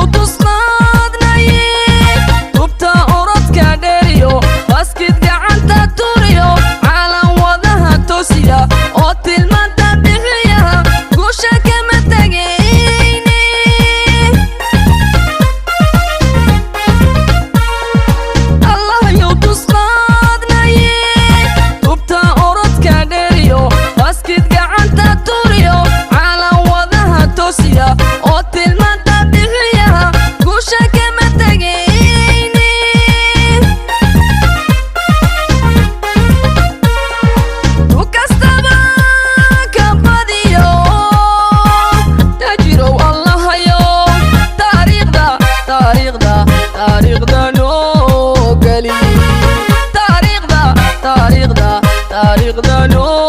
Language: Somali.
Allahayow tusqaadnaye, tubta orodka dheeriyo, baskid gacanta turiyo, caalan wadaha toosiya oo tilmaanta bixiya, guusha kama tegayne. Allahayow tusqaadnaye, tubta orodka dheeriyo, baskid gacanta turiyo, caalan wadaha toosiya oo tilmaanta bixiya, guusha kama tegayne. Tu kastaba ka badiyo, tajirow Allahayow, taariikhda, taariikhda, taariikhda noo geli, taariikhda, taariikhda, taariikhda noo.